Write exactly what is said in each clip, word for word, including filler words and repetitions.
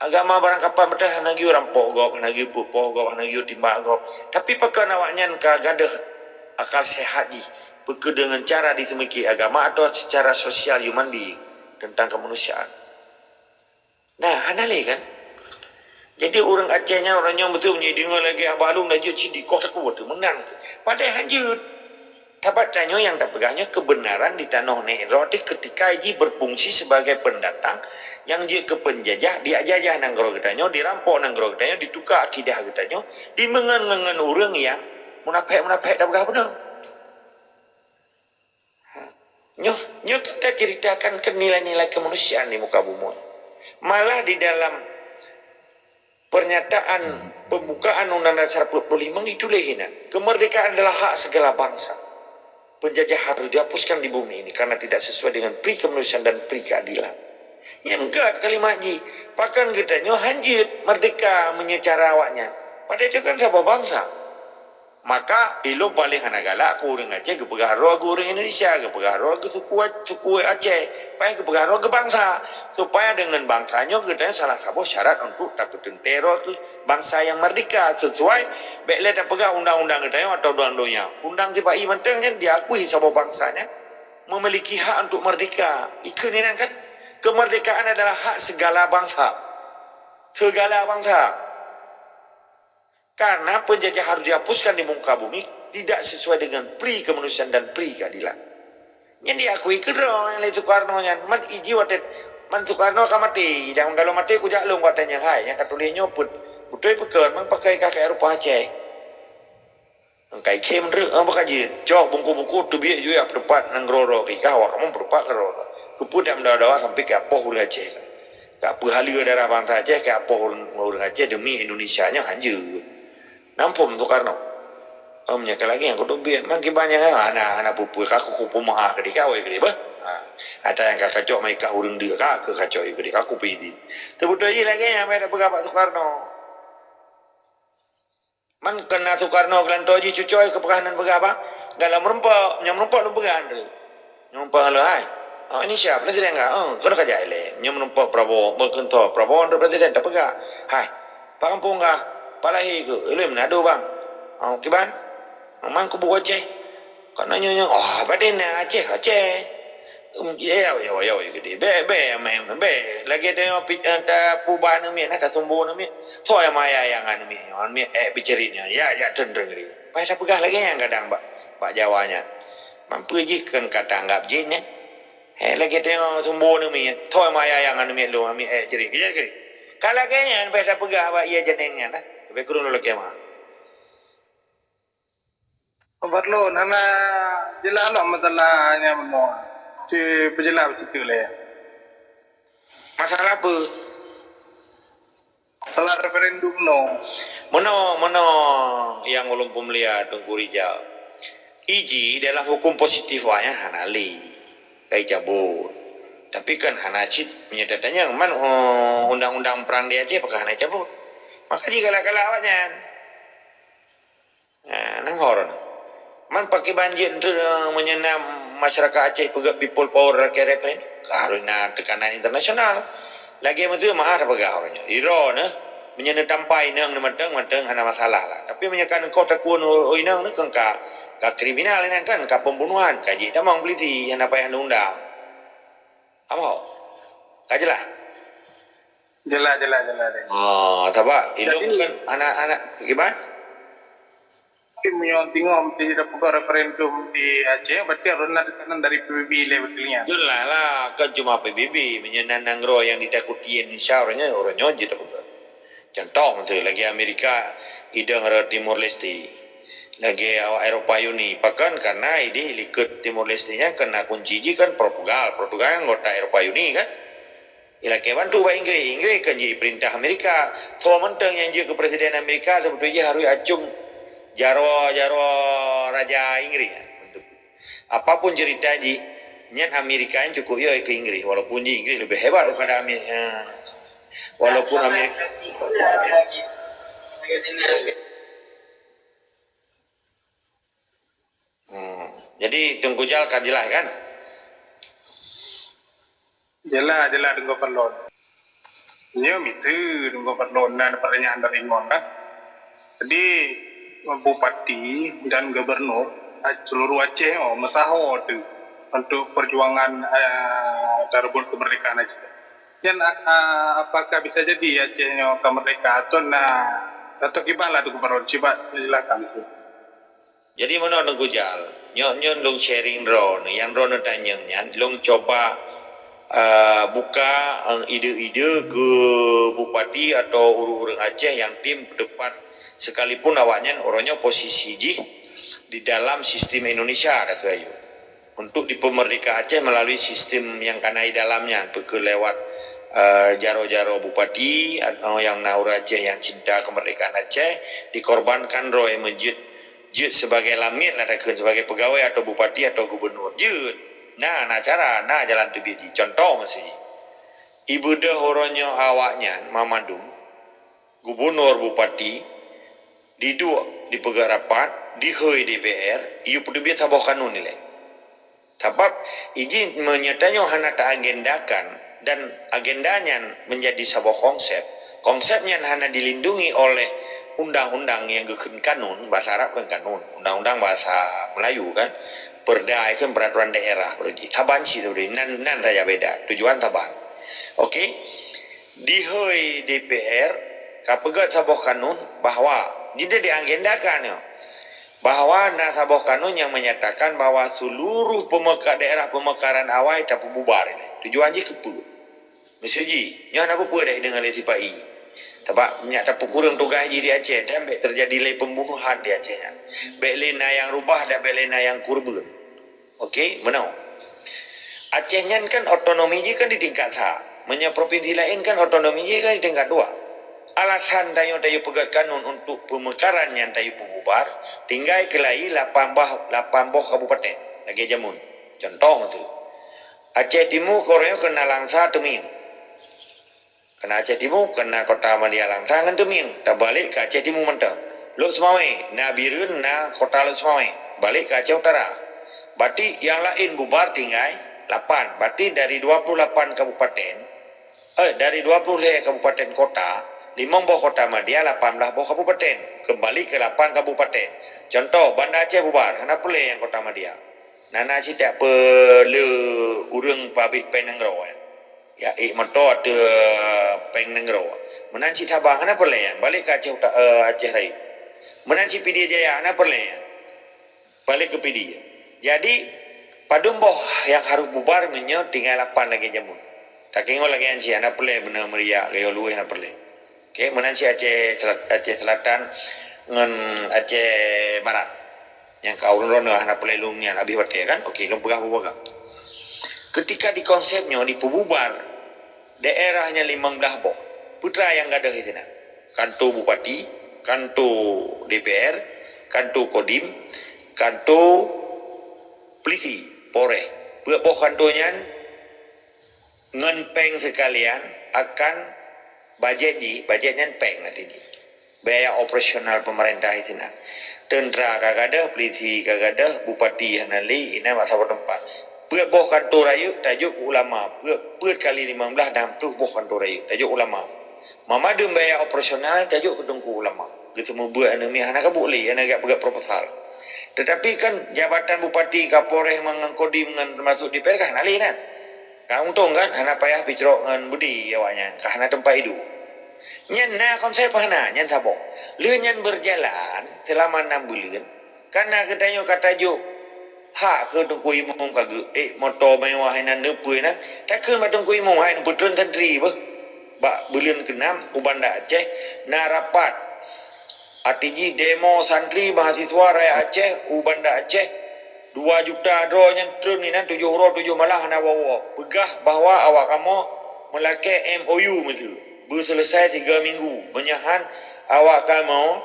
Agama barang kapat beutôi hana geuyue rampok gob, hana geuyue peupoh gob, hana geuyue timbak gob. Tapi pakon awaknyan ka gadôh akal sehat jih? Pakon deungon cara diseumiké agama atau secara sosial human being tentang kemanusiaan? Nah, hana lé kan? Jadi ureuëng Aceh nyan, ureuëng nyoe beutôi meunyoe deungoe lagée haba lôn laju cit dikoh takot meunan. Padahai hanjeuet. Sabat tanyoe nyang tapeugah nyoe keubeunaran di tanoh nèk droe teuh keutika jih beufungsi sibagai peundatang nyang jeuet keu peunjajah, dijajah nanggroe geutanyoe, dirampok nanggroe geutanyoe, dituka akidah geutanyoe, dimeungon ngon ureuëng nyang munafék-munafék tapeugah bunoe. Nyoe, nyoe kan taceuritakan keu nilai-nilai keumanusiaan di muka bumoe. Malah di dalam pernyataan pembukaan Undang-Undang Dasar empat puluh lima dituléh inan, "Kemerdekaan adalah hak segala bangsa. Penjajah harus dihapuskan di bumi ini karena tidak sesuai dengan pri kemanusiaan dan pri keadilan." Nyang gét kalimat jih, pakon geutanyoe hanjeuet merdeka meunyoe cara awaknyan. Padahai itu kan saboh bangsa. Maka, ilôn paléng hana galak keu ureuëng Aceh geupeugah droe keu ureuëng Indonesia, geupeugah droe keu suku, suku Aceh, payah geupeugah droe keu bangsa, supaya deungon bangsa nyoe geutanyoe salah saboh syarat untuk tapeuteuntèe droe keu bangsa nyang merdeka, sesuai bék lé tapeugah undang-undang geutanyoe atau undang donya. Undang sipa-i mantong nyan diakui saboh bangsa nyan memiliki hak untuk merdeka. Ikheun inan kan, kemerdekaan adalah hak segala bangsa. Segala bangsa. Karena penjajah harus dihapuskan di muka bumi tidak sesuai dengan pri kemanusiaan dan pri keadilan. Nyan diakui keudroe lé Soekarno nyan. Man iji watèe man Soekarno ka maté, dan kalau maté kujak lôn watèe nyan hai, nyang ka tuléh nyoe peuet. Beutôi peue kon, man pakai kah ka Eropa Aceh. Engkai khem reu, eh, baka jeuet. Cok bungku-bungku teubiet juyue peurupat nanggroe-groe kikah, awak kamoe peurupat keudroe. Keupeue dak meudawa-dawa sampai keu apoh ureuëng Aceh? Ka peuhaleue darah bansa Aceh, ka apoh ureuëng, ureuëng Aceh demi Indonesia nyoe hanjeuet. Nampom Soekarno. Om nyoe ka lagèe nyang kuteubiet, man kiban nyang hana, hana peue-peue, ka kupeumeu'ah keudeh, ka awai keudeh beuh. Ha. Ata nyang ka kacok mai kah ureuëng deuk ka, keu kacok keudeh, ka kupeue idin. Teubeutôi jih lagèe nyan, meunan peugah bak Soekarno. Man keu na Soekarno geulantoe jih cucoe keu peugah nan peugah bah. Galak meurumpok, nyoe meurumpok lôn peugah nyoe. Nyoe meurumpok lôn hai. Oh, ini siapa? Presiden kah? Oh, keuneuk kajak ilèe. Nyoe meurumpok Prabowo, meukeuntoe Prabowo untuk presiden tapeugah. Hai. Pak kampung kah? Pak lahé keu? Ulôn Manado, bang. Oh, kiban? Man kubu Aceh. Kok na nyoe nyoe, oh, padahai na Aceh, Aceh. Um, ya, ya, ya, ya, ya, gede. Be, be, main, be. Lagèe tanyoe pi-, eh, tapuba aneuk miet, na tasumbo aneuk miet. Soe nyang maya nyang aneuk miet nyoe, aneuk miet, eh, bicerit nyoe. Ya, ya, treun-treun gede. Payah tapeugah lagèe nyan kadang bak, bak Jawa nyan. Mampu jih keu ka tanggap jih nyan. Eh, lagèe tanyoe sumbo aneuk miet. Soe nyang maya nyang aneuk miet lôn, aneuk miet, eh, jerit, jerit, jerit. Ka lagèe nyan payah tapeugah bak ie jeuneng nyan, nah. Leubeh kureueng lôn lakèe meu'ah. Ubat lôn hana jeulaih lom masalah nyan bunoe. Ci peujeulaih bak situ lé. Masalah peue? Masalah referendum bunoe. Meunoe, meunoe nyang ulôn peumulia Teungku Rijal. Iji dalam huköm positif awaknyan hana lé. Ka icabut. Tapi kan hana cit meunyoe tatanyong man, oh, undang-undang prang di Aceh pakon hana icabut. Maka jigalak-galak awaknyan. Ha, nanggroe nyoe. Man pakriban jeuet, eh, meunyoe na masyarakat Aceh peugöt people power lakèe referendum, ka harôh na teukanan internasional. Lagèe meuseu meu'ah tapeugah uroe nyoe. Droeneuh, meunyoe neutampa inong neuh mantong, mantong hana masalah lah. Tapi meunyoe ka neukoh takue inong neuh kan ka, ka kriminal inan kan, ka pembunuhan, ka jitamong polisi, hana payah undang-undang. Amoe. Ka jeulaih? Jeulaih, jeulaih, jeulaih, jeulaih. Ah, sabab ilôn kan anak-anak kiban? Tapi meunyoe singoh meusti tapeugah referendum di Aceh, berarti harôh na teukanan dari P B B lé beutôi nyan. Jeulaih lah, kan cuma P B B, meunyoe na nanggroe nyang ditakuti Indonesia, uroe nyoe, uroe nyoe jeuet tapeugah. Contoh meusti lagèe Amerika idong rot Timor Leste. Lagèe awak Eropa Uni, pakon karena ideh likot Timor Leste nyan kan na kunci jih kan Portugal. Portugal kan anggota Eropa Uni kan. Ilakèe bantu bak Inggris. Inggris kan jeuet perintah Amerika. Soe mantong nyang jeuet keu presiden Amerika, seubeutôi jih harôh acung jaroe-jaroe raja Inggris. Apapun cerita jih, nyan Amerika nyan cukup yo keu Inggris, walaupun jih Inggris lebih hebat daripada Ameri-, eh, walaupun Ameri-, hmm, jadi Teungku Jal ka jeulaih kan? Jeulaih, jeulaih Teungku Fadlon. Nyoe miseue gubernur nan peurtanyaan dari ngon kan. Jadi bupati dan gubernur seluruh Aceh oh meusaho tu untuk perjuangan uh, tarebut kemerdekaan Aceh. Dan uh, apakah bisa jadi Aceh nyoe ka merdeka atau na atau kiban lah tu gubernur? Cuba jelaskan tu. Jadi meunoe Teungku Jal, nyoe nyoe lôn sharing droeneuh, nyang droeneuh tanyong nyan lôn cuba uh, buka uh, ide-ide ke bupati atau ureuëng-ureuëng Aceh nyang tim tepat sekalipun awaknyan uroe nyoe posisi jih di dalam sistem Indonesia dah keu ayu. Untuk dipemerdeka Aceh melalui sistem nyang kana di dalamnya, peue lewat uh, jaro-jaro bupati atau nyang na ureuëng Aceh nyang cinta kemerdekaan Aceh dikorbankan droe meujeuet jeuet sebagai lamiet lah takheun sebagai pegawai atau bupati atau gubernur jeuet. Nah, na cara, na jalan teubiet jih. Contoh meusi jih. Ibeudôh uroe nyoe awaknyan mamandum gubernur bupati diduek dipeugah rapat dihôi DPR, iyup teubiet saboh kanun ilée. Sabab ijih meunyoe tanyoe hana taagendakan dan agenda nyan menjadi saboh konsep, konsep nyan hana dilindungi oleh undang-undang nyang geukheun kanun, bahasa Arab kan kanun, undang-undang bahasa Melayu kan, perda kan peraturan daerah berarti. Taban cit sebenarnya, nan nan saja beda, tujuan taban. Okey. Dihôi DPR ka peugét saboh kanun bahwa jih diagendakan nyoe bahwa na saboh kanun nyang menyatakan bahwa seluruh pemeka, daerah pemekaran awai tapeububar ilée. Tujuan jih keupeue? Miseue jih, nyoe hana peue-peue dak deungon lé sipa-i. Sabab nyak tapeukureueng tugaih jih di Aceh dan bék teujadi lé pembunuhan di Aceh nyan. Bék lé na nyang rubah dan bék lé na nyang kurbeuen. Okey, meunoe. Aceh nyan kan otonomi jih kan di tingkat sa. Meunyoe provinsi laén kan otonomi jih kan di tingkat dua. Alasan tanyoe tayue peugét kanun untuk pemekaran nyan tayue peububar, tinggai keulai lapan bah, lapan boh kabupaten lagée jameun. Contoh meusu. Aceh Timu keu uroe nyoe keu na Langsa Teumieng. Keu na Aceh Timu, keu na Kota Madia Langsa ngon Teumieng, tabalek keu Aceh Timu mantong. Lhokseumawe, na Bireuen, na Kota Lhokseumawe, balek keu Aceh Utara. Berarti nyang laén bubar tinggai lapan. Berarti dari dua puluh lapan kabupaten, eh, dari dua puluh lhée kabupaten kota, limong boh Kota Madia, lapan blaih boh kabupaten, keumbali keu lapan kabupaten. Contoh, Banda Aceh bubar, hana peureulée nyang Kota Madia. Na na cit tapeulé ureuëng pabrik péng nanggroe. Ya, ék moto ateueh péng nanggroe. Meunan cit Sabang hana peureulée, balek keu Aceh Uta-, eh, Aceh Rayeuk. Meunan cit Pidie Jaya hana peureulée, balek keu Pidie. Jadi, padum boh nyang harôh bubar meunyoe tinggai lapan lagée jameun. Takeungoe lagée nyan cit hana peureulée beuna meuriak, geuyue luweh hana peureulée. Okey, meunan cit Aceh Selat-, Aceh Selatan ngon Aceh Barat. Nyang ka ureuëng droeneuh hana peureulée lôn nyan habéh watée kan? Okey, lôn peugah bubagaih. Keutika di konsep nyoe dipeububar daerah nyan limong blaih boh, peue teuma nyang gadôh di sinan? Kanto bupati, kanto DPR, kanto Kodim, kanto polisi, Polres. Peuet boh kanto nyan ngon péng seukalian akan bajet jih, bajet nyan péng arti jih. Biaya operasional pemerintah di sinan. Teuntra ka gadôh, polisi ka gadôh, bupati hana lé, inan bak saboh teumpat. Peuet boh kanto rayeuk tajok keu ulama, peuet, peuet kali limong blaih dan ploh boh kanto rayeuk tajok ulama. Mamadum biaya operasional tajok keu teungku ulama. Geuteumeubeuet aneuk miet hana kabuet lé, hana geujak peugah proposal. Tetapi kan jabatan bupati, kapolres, ngon kodim, ngon teumasuk DPR kan hana lé nan. Ka untông kan, hana payah picrok ngon budi awaknyan, ka hana teumpat idup. Nyan na konsep hana, nyan saboh. Lheueh nyan beujalan seulama nam buleuen, ka na geutanyoe ka tajok hak keu Teungku Imum ka geu-, ék moto mewah inan neupeue inan, takheun bak Teungku Imum, hai neupeutreun santri beuh. Bak buleuen keunam u Banda Aceh na rapat. Arti jih demo santri mahasiswa rakyat Aceh u Banda Aceh, dua juta droe nyan treun inan tujoh uroe tujoh malam hana woe-woe. Peugah bahwa awak kamoe meulakée MOU meunyoe beuseuleusai tiga minggu, meunyoe han awak kamoe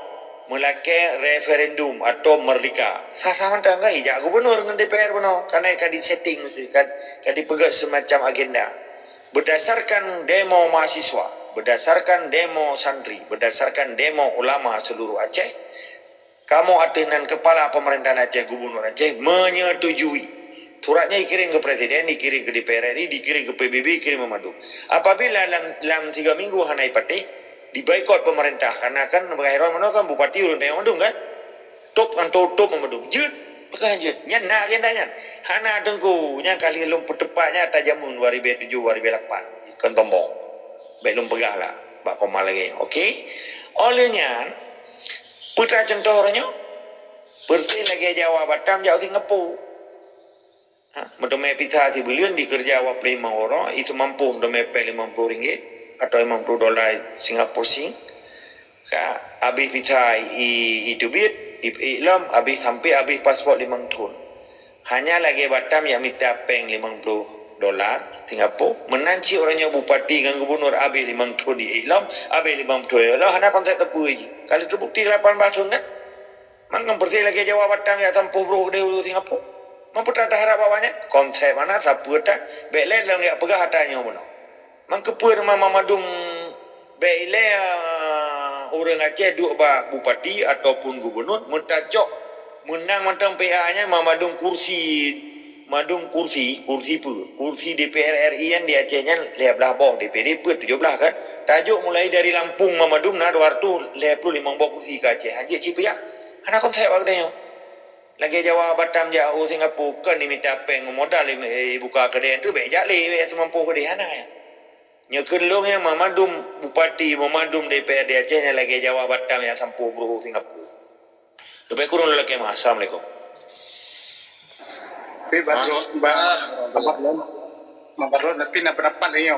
meulakée referendum atau merdeka. Sah-sah mantong kan ijak gubernur ngon DPR bunoe, karena ka disetting mesti, ka, ka dipeugah semacam agenda. Berdasarkan demo mahasiswa, berdasarkan demo santri, berdasarkan demo ulama seluruh Aceh, kamoe ateueh nan kepala pemerintahan Aceh, gubernur Aceh menyetujui Suratnya dikirim ke presiden, dikirim ke D P R R I, dikirim ke P B B, dikirim ke mandum. Apabila lam, lam tiga minggu hana dipatéh, diboikot pemerintah. Karena kan Khairul meunoe kan bupati ureuëng tanyoe mandum kan? Top kan top-top mandum. Jeuet, peugah jeuet. Nyan na agenda nyan. Hana teungku, nyan kali lôn peuteupat nyan ata jameun dua ribu tujuh, dua ribu lapan. Kon tombong. Bék lôn peugah lah. Bak koma lagée. Oke? Oleh nyan, peue contoh uroe nyoe? Persis lagée Jawa Batam jak u Singapura. Ha, meuteumé visa sibuleuen dikeureuja dua ploh limong uroe, iseumampoh meuteumé péng limong ploh ringgit atau limong ploh dolar Singapore sing. Ka habéh visa i, i teubiet, i, i lom, habéh sampoe habéh paspor limong thon. Hanya lagée Batam nyang mita péng limong ploh dolar Singapore, meunan cit uroe nyoe bupati ngon gubunur habéh limong thon di i lom, habéh limong thon di lom, hana konsep teupeu jih. Ka lheueh teubukti lapan belas thon kan? Mangkang persis lagée Jawa Batam jak sampôh brôk keudeh u Singapura. Meunyoe taharab awaknyan, konsep hana sapeue that, bék lé lôn jak peugah ata nyoe bunoe. Mangkeupeue teuma mandum bék ilée, ah, ureuëng Aceh duek bak bupati ataupun gubunur, meutacok meunang mantong P A nyan mandum kursi, mandum kursi, kursi peue? Kursi D P R R I nyan di Aceh nyan lhée blaih boh, D P D peuet tujoh blaih kan? Tajok mulai dari Lampung mandum na dua ratus lhée ploh limong boh kursi ka Aceh. Hanjeuet cit peue jak? Hana konsep bak geutanyoe. Lagée Jawa Batam jak u Singapura kon jimita péng modal i, i buka keudè tu bék jak lé bék seumampoh keudeh hana. Nyoe keu lôn nyang mandum bupati, mandum D P R di Aceh nyang lagée Jawa Batam nyang sampôh brôk u Singapura. Leubeh kureueng lôn lakée meu'ah. Assalamualaikum. Tapi baru, ba-, ba-, ba-, tapi na pendapat lagi.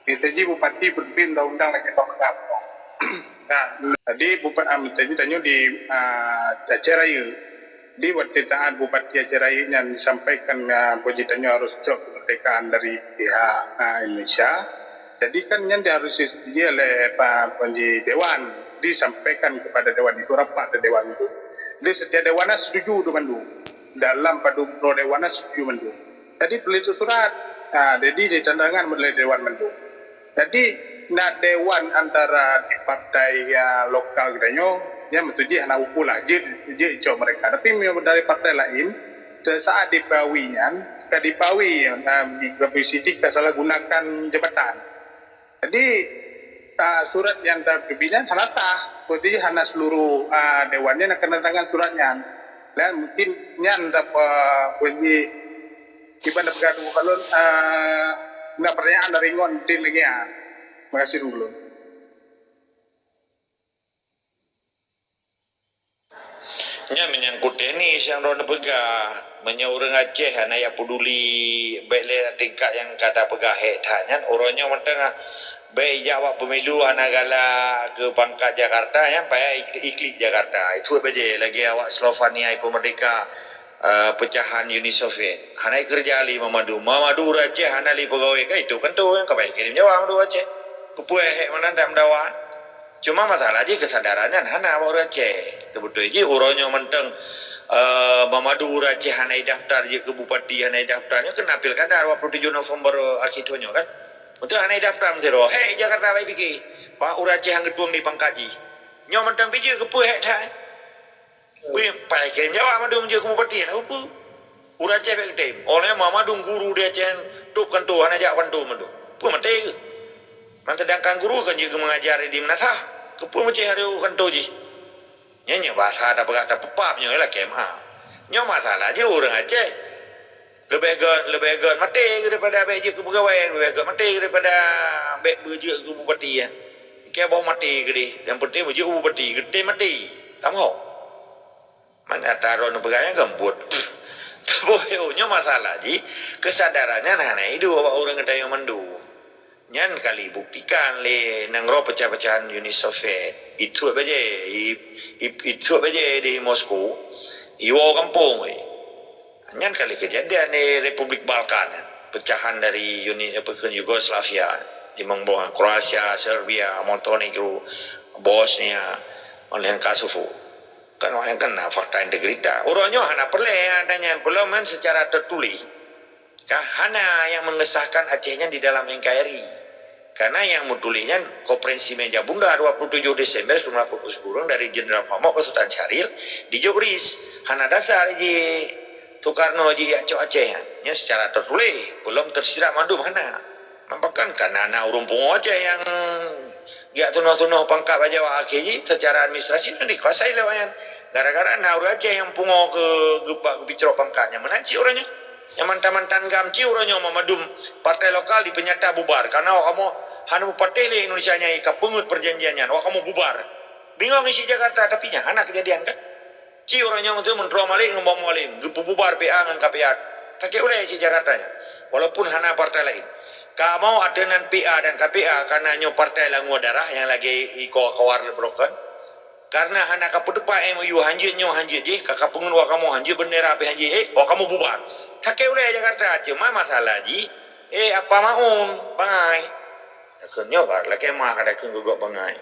Itu ji bupati berpin undang-undang lagi pemegang. Nah, jadi bupa-, ah, jadi tanyoe di, ah, Aceh Raya. Di waktu saat bupati Aceh Raya nyan disampaikan, ah, bahwa tanyoe harus cok kemerdekaan dari pihak, ah, Indonesia. Jadi kan nyan dia harus disetujui oleh pa-, panji dewan, disampaikan kepada dewan itu, rapat di dewan itu. Jadi setiap dewan setuju tu mandum. Dalam padum pro dewan setuju mandum. Jadi peuleueh surat, ha, jadi ditandangan oleh dewan mandum. Jadi na dewan antara di partai ya lokal geutanyoe, nyan meutuji hana upu lah, jeuet, jeuet icok mereka. Tapi meunyoe dari partai lain, saat dipawi nyan, ka dipawi, ha, di, di, di, ka salah gunakan jabatan. Jadi, ah, surat nyang teubiet nyan hana sah, berarti hana seluruh, ah, dewan nyan akan tanda tangan surat nyan. Dan mungkin nyan tapa, berarti kiban peugah tu kalau, ah, na pertanyaan dari ngon din lagi, ah. Terima kasih dulu. Nyan menyangkut teknis nyang droeneuh peugah. Meunyoe ureuëng Aceh hana jak peduli, bék lé tingkat nyang ka tapeugah hék that nyan, uroe nyoe mantong, ah, bék ijak bak pemilu hana galak keu pangkat Jakarta, nyan payah ik-, iklik Jakarta. Itu bajée lagée awak Slovenia ipeumerdeka, eh, pecahan Uni Soviet. Hana ikeureuja lé Mamadu. Mamadu ureuëng Aceh hana lé peugawée, ka itu kan tu nyang ka payah kirém jaweueb Mamadu Aceh. Keupeue hék meunan dak meudawa? Cuma masalah jih keusadaran nyan hana bak ureuëng Aceh. Teubeutôi jih uroe nyoe mantong, eh, Mamadu ureuëng Aceh hana idaftar jeuet keu bupati, hana idaftar. Nyoe keunan pilkada dua puluh tujuh November, eh, akhé thon nyoe kan. Beutôi hana idaftar meusidroe. Hék Jakarta bai pike. Bak ureuëng Aceh nyang geutueng di pangkat jih. Nyoe mantong pih jeuet keupeue hék that. Weh, pai kém jaweueb mandum jeuet keu bupati hana keupeue. Ureuëng Aceh bék geutem. Oleh Mamadu guru di Aceh top kanto hana jak kanto mandum. Peue maté keuh? Man sedangkan guru kan jeuet keu mengajar di meunasah. Keupeue meucéh hareuem kanto jih? Nyan nyoe basa tapeugah tapeupap nyoe lah K M A. Nyoe masalah jih ureuëng Aceh. Leubeh gét, leubeh gét maté daripada bék jeuet keu peugawée, leubeh gét maté daripada bék beujeuet keu bupati, ya. Keu boh maté keudeh. Nyang penting beujeuet keu bupati, geutem maté. Kamoe. Man ata droeneuh peugah nyan kan buet. Tapi nyoe masalah jih, keusadaran nyan hana iduek bak ureuëng geutanyoe mandum. Nyan ka ibuktikan lé nanggroe peucah-pecahan Uni Soviet. Ituek bajée, i, i, ituek bajée di Moskow, iwoe gampông weh. Nyan ka lheueh keujadian di Republik Balkan, pecahan dari Uni, apa, Yugoslavia, limong boh, Kroasia, Serbia, Montenegro, Bosnia, dan Kosovo. Kan awaknyan kan na fakta integritas. Uroe nyoe hana peureulée adanya peurlawanan secara tertulis. Ka hana nyang mengesahkan Aceh nyan di dalam N K R I. Karena nyang meutuléh nyan Konferensi Meja Bunda dua puluh tujuh Desember seribu sembilan ratus delapan puluh sembilan dari Jenderal Mahmud ke Sultan Syahrir di Jokris. Hana dasar jih Soekarno jih jak cok Aceh nyan, nyan secara tertuléh, peulom teusirat mandum hana. Bahkan kana na ureuëng pungo Aceh nyang jak tunoh-tunoh pangkat bak Jawa akhé jih secara administrasi nyan dikuasai lé awaknyan. Gara-gara na ureuëng Aceh nyang pungo keu geupak geupicrok pangkat nyan meunan cit uroe nyoe. Nyang mantan-mantan GAM cit uroe nyoe mandum partai lokal dipeunyata bubar karena awak kamoe hana mupatéh lé Indonesia nyang ka peungeuet perjanjian nyan, awak kamoe bubar. Bingong isi Jakarta, tapi nyan hana keujadian kan? Ci uroe nyoe meuteumeuntro Malik ngon Bang Mualim geupeububar P A ngon K P A. Sakét ulée ci Jakarta nyan. Walaupun hana partai laén. Kamoe ateueh nan P A dan K P A kana nyoe partai langue darah nyang lagée iko kawar le broken. Karena hana ka peuteupat M O U hanjeuet nyoe hanjeuet jih, ka ka peungeut wak kamoe hanjeuet bendera pih hanjeuet, eh, wak kamoe bubar. Sakét ulée Jakarta cuma masalah jih, eh, apa maun, bangai. Dakeueng nyoe ka lakée mah ka dakeueng geugot bangai.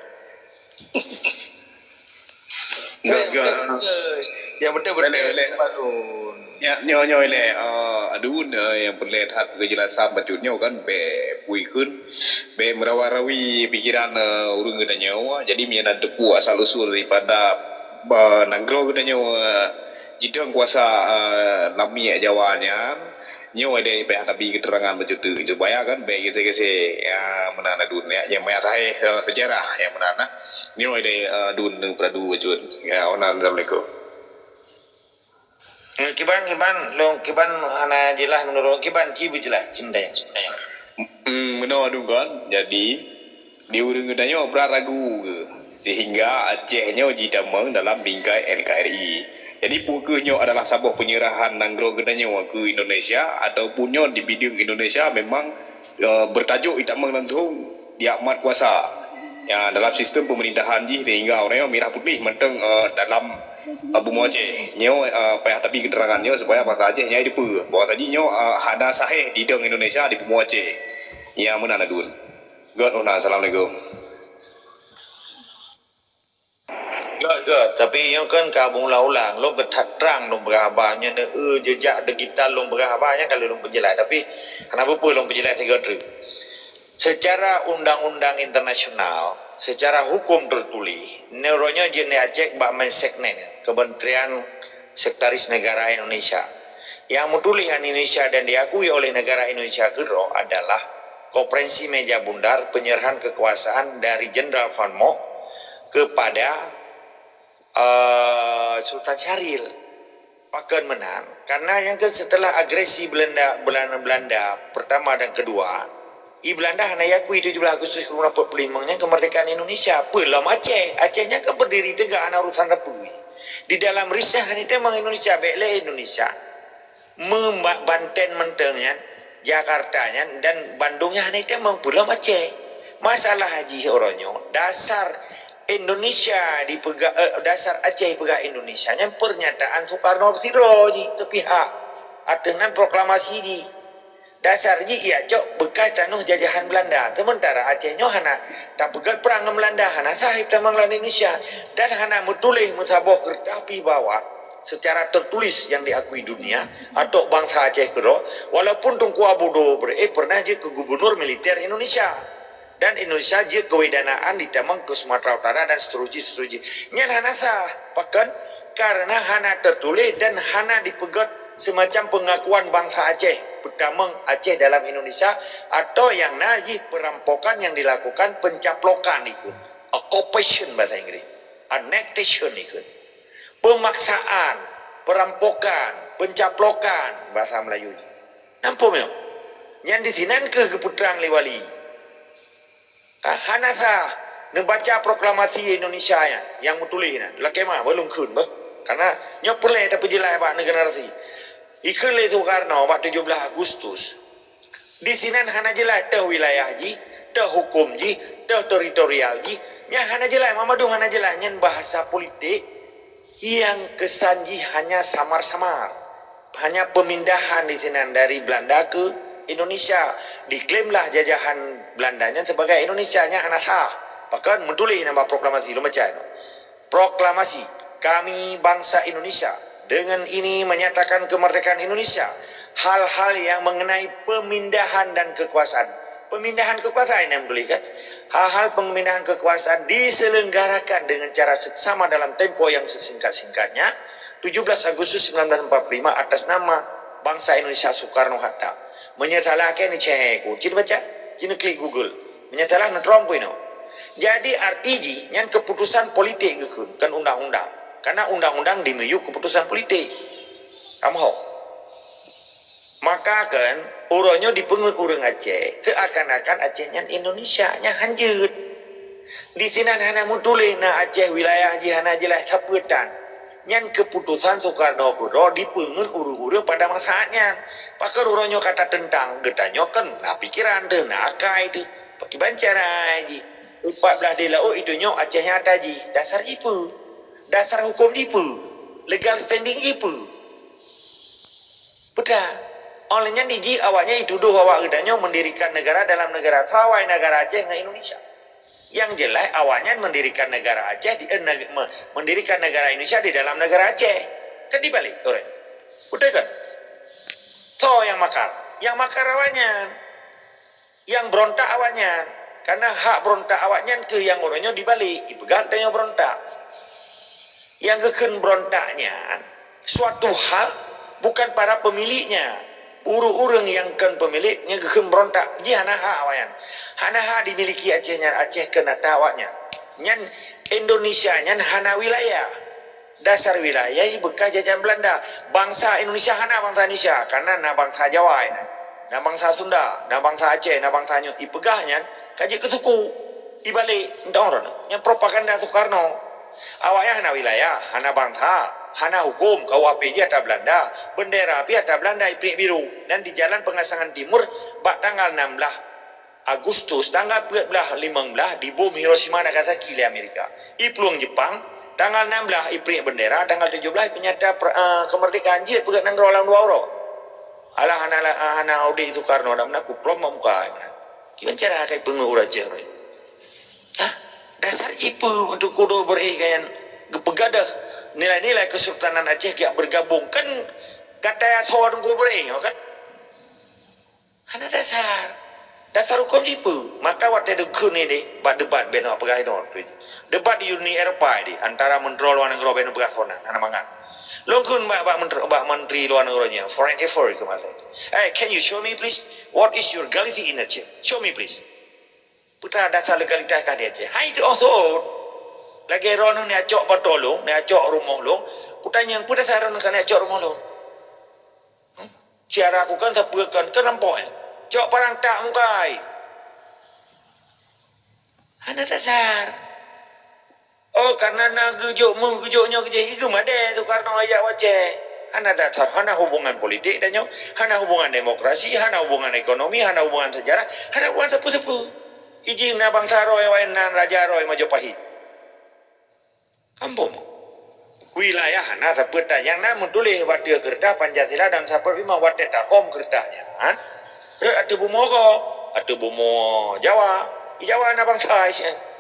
Enggak, enggak. Yang betul-betul. Boleh, boleh. Ya, nyoe, nyoe lé, eh, adun, eh, nyang peureulée that keujelasan bacut nyoe kan, bèk pui kheun, bèk meurawa-rawi pikiran, eh, ureuëng geutanyoe. Jadi, meunyoe na teupeue asal usul daripada, eh, nanggroe geutanyoe, eh, jidong kuasa, eh, lam minyeuk Jawa nyan, nyoe deh payah tabi keterangan bacut teuk. Supaya kan, bèk gise-gise, ya, meunan adun, ya, nyang maya tahe, eh, sejarah, ya, meunan nah. Nyoe deh, eh, adun, peuradu bacut. Ya, ona, assalamualaikum. Eh, kiban, kiban, lôn kiban hana jeulaih meunurot kiban, ci beujeulaih, cinta. Hmm, meunoe dong kan. Jadi, di ureuëng geutanyoe brat ragu ke, sehingga Aceh nyoe jitamong dalam bingkai N K R I. Jadi, peu kheueh nyoe adalah saboh penyerahan nanggroe geutanyoe keu Indonesia, ataupun nyoe di bidang Indonesia memang, eh, bertajuk itamong langsung di amat kuasa. Ya, dalam sistem pemerintahan jih sehingga orang yang merah putih mantong, eh, dalam, eh, bumoe Aceh. Nyoe, eh, payah tabi keterangan nyoe supaya bangsa Aceh nyai dipeue bahwa tadi nyoe, eh, hana sahih didong Indonesia di bumoe Aceh. Ya, meunan adun. Göt, oh, nah, assalamualaikum. Göt, göt. Tapi nyoe kan ka berulang-ulang. Lôn göt that trang lôn peugah haba. Nyoe, eh, jejak digital lôn peugah haba. Nyan ka lôn peujeulaih. Tapi hana peue-peue lôn peujeulaih sigoe treuk. Secara undang-undang internasional, secara hukum tertulis, neuronyo jeuet neucek bak Mensesnek, Kementerian Sekretaris Negara Indonesia. Yang menulis Indonesia dan diakui oleh negara Indonesia keudroe adalah Konferensi Meja Bundar penyerahan kekuasaan dari Jenderal Van Mook kepada, eh, Sultan Syahril. Pakon meunan, karena nyang keu setelah agresi Belanda, Belanda, Belanda pertama dan kedua, i Belanda hana yakui tujuh belas Agustus seribu sembilan ratus empat puluh lima nyan kemerdekaan Indonesia. Peulom Aceh, Aceh nyan kan berdiri tegak hana urusan sapeue. Di dalam riset hana itamong Indonesia, bèk lé Indonesia. Meubak Banten mantong nyan, Jakarta nyan dan Bandung nyan hana itamong, peulom Aceh. Masalah jih uroe nyoe, dasar Indonesia dipeugah, eh, dasar Aceh dipeugah Indonesia nyan pernyataan Soekarno sidroe jih teupihak ateueh nan proklamasi jih. Dasar jih ijak cok bekas tanoh jajahan Belanda. Sementara Aceh nyoe hana tapeugah perang ngon Belanda, hana sah itamong lam Indonesia dan hana meutuléh meusaboh keureutah pih bahwa secara tertulis yang diakui dunia atau bangsa Aceh keudroe, walaupun Teungku Abu Dodo Beureu'éh pernah jeuet keu gubernur militer Indonesia. Dan Indonesia jeuet keuwedanaan ditamong keu Sumatera Utara dan seterusnya, seterusnya. Nyan hana sah. Pakon? Karena hana tertuléh dan hana dipeugét semacam pengakuan bangsa Aceh, peutamong Aceh dalam Indonesia, atau yang na jih perampokan yang dilakukan, pencaplokan ikut. Occupation bahasa Inggris. Annexation ikut. Pemaksaan, perampokan, pencaplokan bahasa Melayu. Nampak nyoe? Nyan di sinan keuh geupeutrang lé wali. Ka hana sah neubaca proklamasi Indonesia nyan, nyang meutuléh nyan. Lakée meuah, beuh lôn kheun beuh. Karena nyoe peureulée tapeujeulaih bak generasi. Ikheun lé Soekarno bak tujoh blaih Agustus. Di sinan hana jeulaih teuh wilayah jih, teuh huköm jih, teuh teritorial jih. Nyan hana jeulaih, mandum hana jeulaih. Nyan bahasa politik nyang keusan jih hanya samar-samar. Hanya pemindahan di sinan dari Belanda ke Indonesia. Diklaimlah jajahan Belanda nyan sebagai Indonesia, nyan hana sah. Pakon meutuléh nyan bak proklamasi, lôn baca nyoe. Proklamasi, kami bangsa Indonesia dengan ini menyatakan kemerdekaan Indonesia. Hal-hal yang mengenai pemindahan dan kekuasaan. Pemindahan kekuasaan yang dituliskan. Hal-hal pemindahan kekuasaan diselenggarakan dengan cara seksama dalam tempo yang sesingkat-singkatnya. Tujuh belas Agustus sembilan belas empat puluh lima atas nama bangsa Indonesia Soekarno Hatta. Meunyoe salah, keu neucek ku, cit baca, cit neuklik Google. Meunyoe salah, neutrom ku inoe. Jadi, arti jih nyan keputusan politik geukheun, kon undang-undang. Karena undang-undang dimiyueb keputusan politik. Kamoe ho. Maka kan, uroe nyoe dipeungeut ureuëng Aceh, seakan-akan Aceh nyan Indonesia, nyan hanjeuet. Di sinan hana meutuléh na Aceh wilayah jih hana jeulaih sapeue tan. Nyan keuputosan Soekarno keudroe dipeungeut ureuëng-ureuëng pada masa nyan. Pakon uroe nyoe ka tateuntang, geutanyoe kan na pikeran teuh, na akai teuh. Pakiban cara jih. Upat blaih di laôt itunyok Aceh nyata jih. Dasar jipeue? Dasar huköm jipeue? Legal standing jipeue? Peue that. Óh lheueh nyan jih awaknyan jitudoh awak geutanyoe mendirikan negara dalam negara. Soe awai negara Aceh ngon Indonesia? Nyang jeulaih awaknyan mendirikan negara Aceh di, eh, neg-, me-, mendirikan negara Indonesia di dalam negara Aceh. Kan dibalik orang. Betul kan? Soe nyang makar? Nyang makar awaknyan. Nyang beurontak awaknyan. Karena hak beurontak awaknyan keuh nyang uroe nyoe dibalik, jipeugah geutanyoe beurontak. Nyang geukheun beurontak nyan suatu hal bukan para pemiliknya. Ureuëng-ureuëng nyang kon pemilik nyang geukheun beurontak, jih hana hak awaknyan. Hana hak dimiliki Aceh nyan, Aceh keu ata awaknyan. Nyan Indonesia nyan hana wilayah. Dasar wilayah bekas jajahan Belanda. Bangsa Indonesia hana bangsa Indonesia, karena na bangsa Jawa inan. Na bangsa Sunda, na bangsa Aceh, na bangsa nyoe. Ipeugah nyan ka jeuet keu suku. Ibalek, entong droeneuh. Nyan propaganda Soekarno. Awaknyan hana wilayah, hana bangsa, hana huköm, KUHP jih ata Belanda, bendera pih ata Belanda ipriek biru, dan di Jalan Pengasangan Timur bak tanggal enam belas Agustus, tanggal peuet blaih, limong blaih dibom Hiroshima Nagasaki lé Amerika. Iplueng Jepang, tanggal enam blaih ipriek bendera, tanggal tujoh blaih peunyata per-, eh, kemerdekaan jeuet peugét nanggroe lam dua uroe. Alah hana, hana udeb Soekarno, dak meunan kuplom bak muka ai meunan. Kiban cara akai peungeut ureuëng Aceh roh. Hah? Dasar jipeue Teungku Dok Beureueh nyan geupeugadôh nilai-nilai Kesultanan Aceh geujak bergabung? Kan gata ya soe Teungku Beureueh nyoe kan? Hana dasar. Dasar huköm jipeue? Maka watée dikheun ideh bak debat beno peugah inoe tu. Debat di Uni Eropa ideh antara menteri luar negeri beno peugah sonan, hana mangat. Lôn kheun bak, bak menteri, bak menteri luar negeri nyan, foreign affairs keu masa. Hey, can you show me please? What is your legality in Aceh? Show me please. Peue that dasar legalitas ka di Aceh? Hai teuh osot. Lagée droeneuh neucok bak tolong, neucok rumoh lôn. Kutanyong peue dasar droeneuh ka neucok rumoh lôn? Hmm? Cara ku kan sapeue kan, kan rampok, eh? Cok parang tak mukai. Hana dasar. Oh, karena na geujok meuh, geujok nyoe, geujok i geumadée Soekarno ajak u Aceh. Hana dasar, hana hubungan politik tanyoe, hana hubungan demokrasi, hana hubungan ekonomi, hana hubungan sejarah, hana hubungan sapeue-sapeue. Ijih na bangsa roh, na raja roh Majapahit. Ampôn. Wilayah hana sapeue tan, nyang na meutuléh bak ateueh keureutah Pancasila dan sapeue limong watée tahom keureutah nyan. Rot ateueh bumoe gob, ateueh bumoe Jawa. Di Jawa na bangsa Aceh.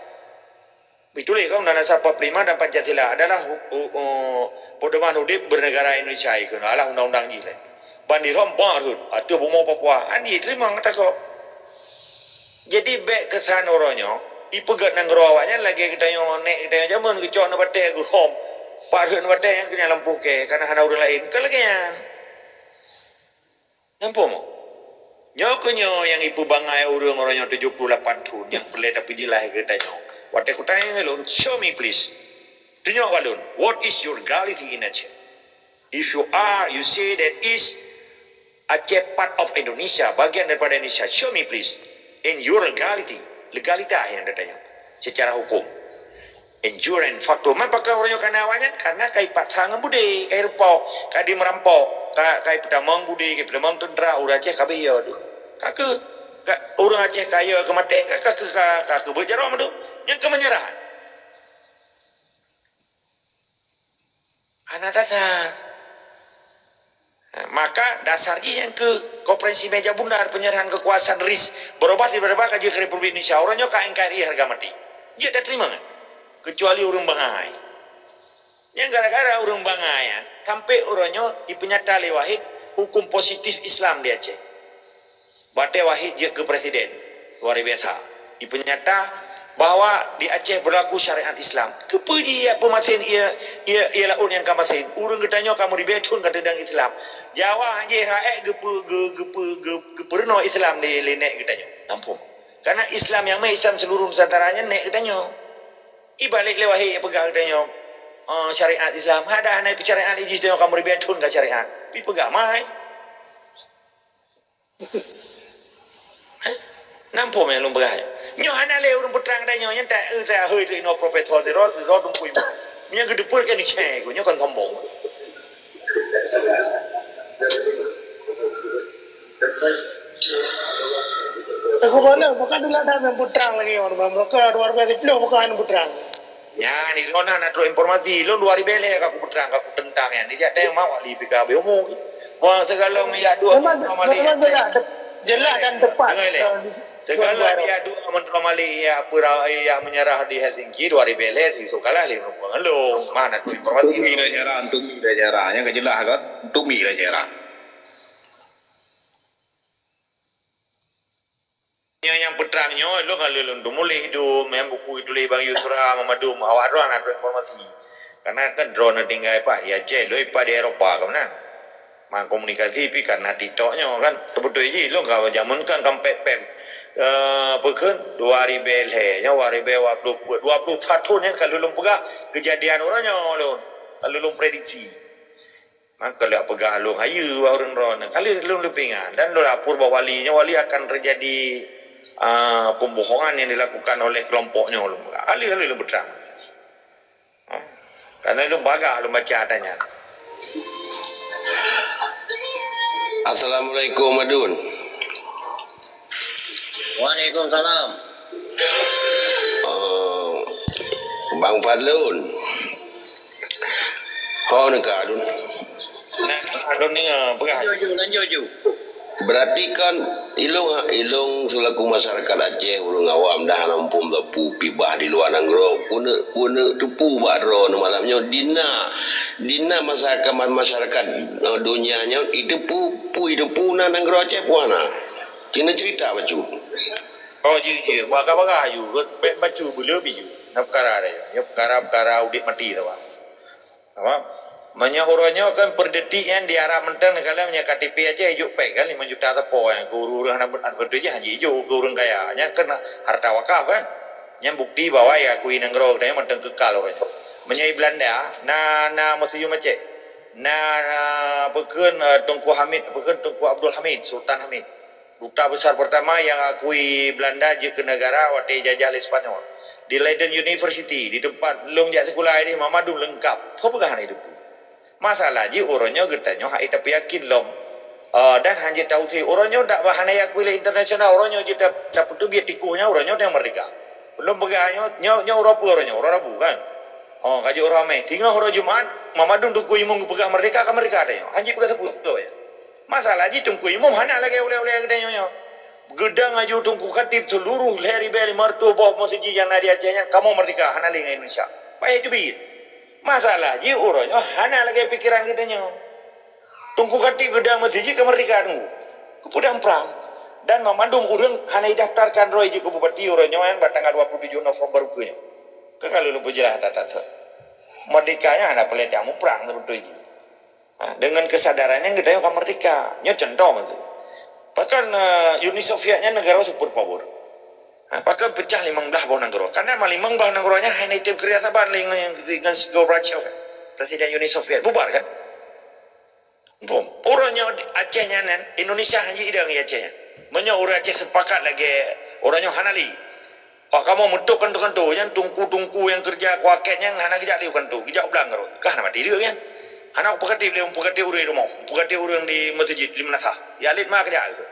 Beutôi kan, Undang-Undang dasar empat puluh lima dan Pancasila adalah u-, u-, u-, pedoman udeb bernegara Indonesia ikeu adalah undang-undang jih lé. Ban di Rom bak rhot ateueh bumoe Papua, han jiteurimong ata gob. Jadi bék keusan uroe nyoe, ipeugét nanggroe awaknyan lagée geutanyoe nék geutanyoe jameun geucok neubatée geuhom, pat rhot neubatée nyang keu nyan lampôh kée, kana hana ureuëng laén. Kon lagée nyan. Nampak moh? Nyoe keuh nyoe nyang ipeubangai ureuëng uroe nyoe tujoh puluh lapan thon nyang peureulée tapeujeulaih keu geutanyoe. Watée kutanyong lôn, "Show me please." Tunyok bak lôn, what is your legality in Aceh? If you are, you say that is Aceh part of Indonesia, bagian daripada Indonesia, show me please in your legality. Legalitas nyang tatanyong secara hukum. Injuran faktor. Man pakon uroe nyoe kana awaknyan? Karena ka ipaksa ngon budé, ka ireupok, ka dimeurampok, ka, ka ipeutamong budé, ka ipeutamong teuntra, ureuëng Aceh ka beh yo tu. Ka keu, ka, ureuëng Aceh ka yo keu maté, ka, ka keu, ka, ka keu beujarom tu. Nyang keu meunyeurah. Hana dasar. Maka dasar jih nyang keu konferensi meja bundar penyerahan kekuasaan ris berubah tiba-tiba ka jeuet keu Republik Indonesia. Uroe nyoe ka N K R I harga mati. Jeuet tateurimong nyan. Kecuali ureuëng bangai. Nyang gara-gara ureuëng bangai nyan, sampai uroe nyoe ipeunyata lé Wahid hukum positif Islam di Aceh. Watée Wahid jeuet keu presiden, luar biasa. Ipeunyata bahwa di Aceh berlaku syariat Islam. Keupeue jih ya peumasen ia, ia, ia laôt nyang ka masen? Ureuëng geutanyoe ka meuribée thon ka teudong Islam. Jawa hana jih rakyat geupeu-, ge-, geupeu-, ge-, geupeurunoe Islam lé, lé nèk geutanyoe. Nampak? Karena Islam nyang mé Islam seluruh Nusantara nyan nèk geutanyoe. Ibalek lé wahé peugah geutanyoe, eh, syariat Islam. Hada hana syariat lé jih tanyoe ka meuribée thon ka syariat. Pi peugah mai. Nampak meunan lôn peugah nyoe. Nyoe hana lé ureuëng peutrang tanyoe nyan tak, eh, tak hôi tu inoe profesor sidroe, sidroe teungku imum. Meunyoe geuteupeue kan icé ku, nyoe kan sombong. Aku bala, bukan dulu ada yang peutrang lagi orang, bukan dua ribu sepuluh bukan peutrang. Nyan, ilôn hana trok informasi. Lôn dua ribèe lhèe ka kupeutrang, ka kuteuntang nyan. Dijak teuh mak wali P K B umum. Wah, segala minyak duek Memang, menteri Malik memang Aceh. Jelas, de-, jelas dan tepat. Dengar lé. Segala minyak duek menteri Malik ya, pura-, ya menyerah di Helsinki dua ribèe lhèe, sisok kalah lé meureumpang lôn. Mana tu informasi? Tumi dah jarang, tumi dah jarang. Yang jelas kan, tumi dah jarang. Nyoe nyang peutrang nyoe, lôn ka lheueh lôn teumuléh dum, nyang buku tuléh Bang Yusra, Muhammad Dum, awak droe hana trok informasi. Karena kan droe na tinggai pat, ya ceh, lôn pat di Eropa ka meunan. Mang komunikasi pi karena TikTok nyoe kan. Teubeutôi jih, lôn ka jameun kan kampek pep. Eh, peukheun, dua ribèe lhèe, nyoe dua ribèe dua puluh, dua puluh satu nyan ka lheueh lôn peugah, keujadian uroe nyoe lôn. Ka lheueh lôn prediksi. Maka lheueh peugah lôn hayeue bak ureuëng droeneuh. Kali lôn leupingan dan lôn lapor bak wali nyoe, wali akan terjadi, ah, pembohongan yang dilakukan oleh kelompok nyoe lôn peugah. Kali-kali lôn peutrang. Ha? Karena lôn bagah lôn baca ata nyan. Assalamualaikum, Madun. Waalaikumsalam. Oh, Bang Fadlun. Ho neuka Adun. Nah, Adun ni, ah, peugah. Lanjut ju, lanjut ju. Berarti kan ilong, ilong selaku masyarakat Aceh, ureuëng awam dah hana muphom sapeue pibah di luwa nanggroe. Keuneuk, keuneuk teupeue bak droeneuh malam nyoe. Dina, dina masyarakat, masyarakat, eh, donya nyoe, iteupeue, peue iteupeue na nanggroe Aceh peue hana. Cina cerita bacut. Oh, jeuet, jeuet. Buat ka bagah ju. Bèk bacut beuleubi ju. Na peukara deh. Nyoe peukara-peukara udép mati saban. Apa? Meunyoe uroe nyoe kan per detik nyan diarap mantong, neukalon meunyoe K T P Aceh jok péng kan lima juta sapo nyan keu ureuëng hana beutôi jih hana jijok keu ureuëng kaya. Nyan kan harta wakaf kan. Nyan bukti bahwa ya akui nanggroe geutanyoe mantong keukal uroe nyoe. Meunyoe i Belanda na, na museum Aceh. Na, na peukheun, eh, Teungku Hamid, peukheun Teungku Abdul Hamid, Sultan Hamid. Duta besar pertama nyang akui Belanda jeuet keu neugara watèe jajah lé Spanyol. Di Leiden University, di teumpat lôn jak sikula idéh, Mamadun leungkap. Soe peugah hana iteupeue? Masalah jih uroe nyoe geutanyoe hana tapeuyakin lom. Eh, dan hanjeuet tausé. Uroe nyoe dak bah hana akui lé internasional, uroe nyoe jeuet ta-, tapeuteubiet tikôh nyan, uroe nyoe nyang merdeka. Lôn peugah nyoe, nyoe, nyoe uroe peue uroe nyoe? Uroe Rabu kan? Oh, ka jeuet uroe Hamèh. Singoh uroe Jumat, Mamadun Teungku Imum geupeugah merdeka, ka merdeka tanyoe. Hanjeuet peugah sapeue, beutôi. Masalah jih Teungku Imum hana lagèe ulèe-ulèe geutanyoe nyoe. Geudong aju Teungku Khatib seuluruh lhèe ribèe limong reutôh boh meuseujid nyang na di Aceh nyan kamoe merdeka, hana lé ngon Indonesia. Payah teubiet. Masalah jih uroe nyoe hana lagèe pikeran geutanyoe. Teungku Khatib geudong meuseujid ka merdeka Teungku. Keupeue dang prang. Dan banmandum ureueng hana jidaftarkan droe jeuet keu bupati uroe nyoe nyan bak tanggal dua puluh tujuh November ukeue nyoe. Kan ka lôn peujeulaih that-that. Merdeka nyan hana peureulèe tamuprang seubeutôi jih. Ha, deungon keusadaran nyan geutanyoe ka merdeka. Nyoe cuntoh meusu. Pakon, eh, Uni Soviet nyan neugara super power. Ha, pakon peucah limong blaih boh nanggroe. Karena limong blaih nanggroe nyan hana itém keureuja saban lé ngon, ngon si Gorbachev, Presiden Uni Soviet. Bubar kan? Bom. Uroe nyoe Aceh nyan, Indonesia hana jidong di Aceh nyan. Meunyoe ureueng Aceh sepakat lagèe uroe nyoe hana lé. Pak kamoe meutok kantô-kantô nyan, teungku-teungku nyang keureuja kuakét nyan hana geujak lé u kantô, geujak u blang rot. Kah na maté deuk nyan. Hana peugati lé, peugati ureueng rumoh, peugati ureueng di meuseujid, di meunasah. Ya lét ma keujak keuh.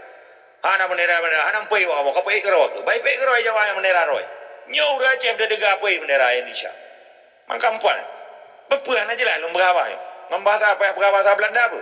Hana bendera-bendera, hana meupeue bak kamoe, ka peuék keudroe keuh. Bai pék keudroe Jawa nyang bendera droe. Nyoe ureueng Aceh meudedega peuék bendera Indonesia. Maka mupat. Beupeu hana jeulaih lôn peugah haba nyoe. Ngon bahasa apa, peugah bahasa Belanda apa?